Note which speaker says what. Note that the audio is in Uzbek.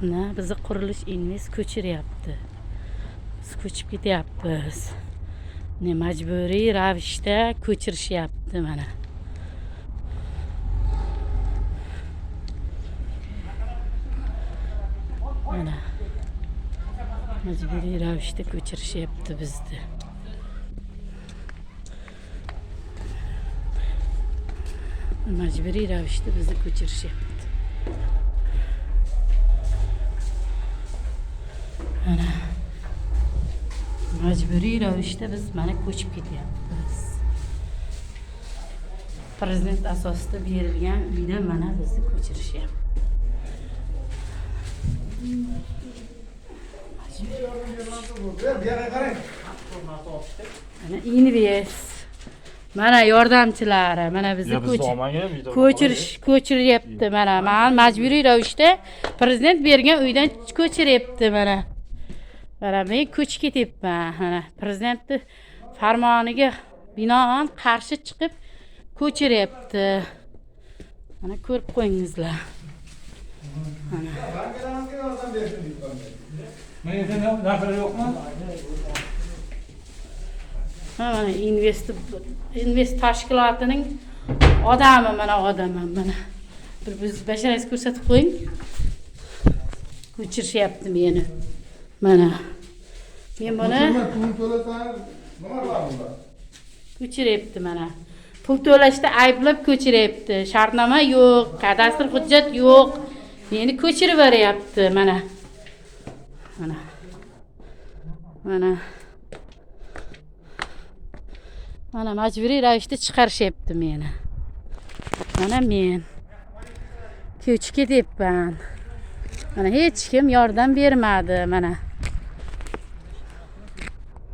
Speaker 1: Mana bizni Qurilish Invest ko'chiryapti. Biz ko'chib ketyapmiz. Ne majburiy ravishda ko'chirishyapti mana. Mana majburiy ravishda ko'chirishyapti bizni. Majburiy ravishda bizni ko'chirishyapti. Mana majburiy ravishda biz mana ko'chib ketyapmiz. Prezident asosida berilgan uyda mana bizni ko'chirishyapti. Mana Invest. Mana yordamchilari, mana bizni ko'chiryapti mana. Mana majburiy ravishda prezident bergan uydan ko'chiryapti mana. Mana men ko'chib ketyapman. Mana prezidentning farmoniga binoan qarshi chiqib ko'chiryapti. Mana ko'rib qo'yingizlar. Mana. Mana Invest tashkilotining odami mana odami mana. Bir biz basharangizni ko'rsatib qo'ying. Ko'chirishyapti meni. Mana. Men buni ko'chiryapti mana. Pul to'lashda ayblab ko'chiryapti. Shartnoma yo'q, kadastr hujjat yo'q. Meni ko'chirib beryapti mana. Mana. Mana. Mana majburiy ravishda chiqarishyapti meni. Mana men ko'chib ketyapman. Mana hech kim yordam bermadi mana.